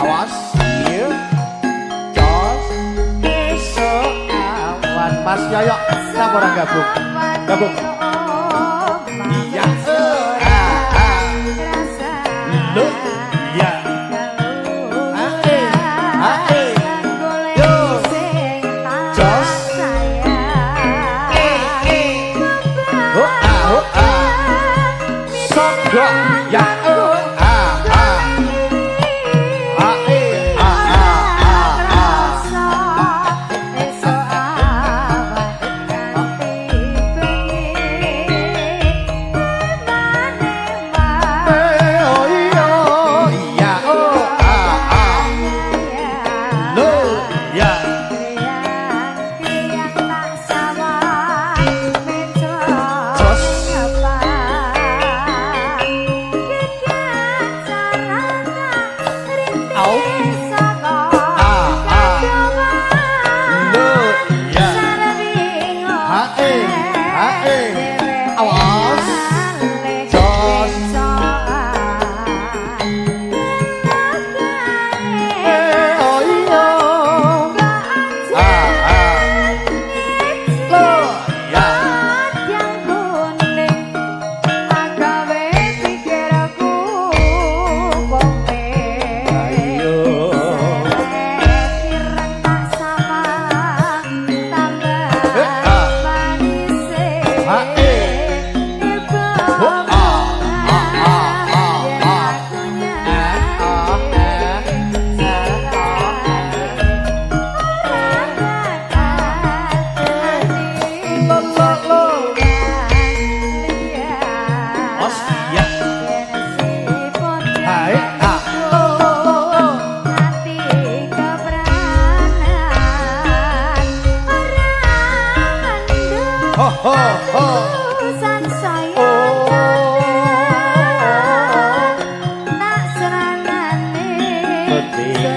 Awas, iya. Jos, esok awan. Mas Yoyok, kenapa orang gabung? Gabung. Iya, ah, ah. Lo, iya. Ah, eh, ah, eh. Yo. Jos. Eh, eh. Oh, ah, oh, ah. Sogok, ya, oh, ah, ah. Ah, eh, ah, ah, ah, ah. Eh, oh, iya, iya, oh, ah, ah. Lo, ya. Jos. Au. Ah, ah. Lo, ya. Ha, eh, ha, eh. Awas. Jos. Eh, oh, iya. Ah, ah. Lo, ya. Ayo. Eh, ah. Ha, eh. Ho ho ho. Sansaya Oh. tak serangane. Sedih.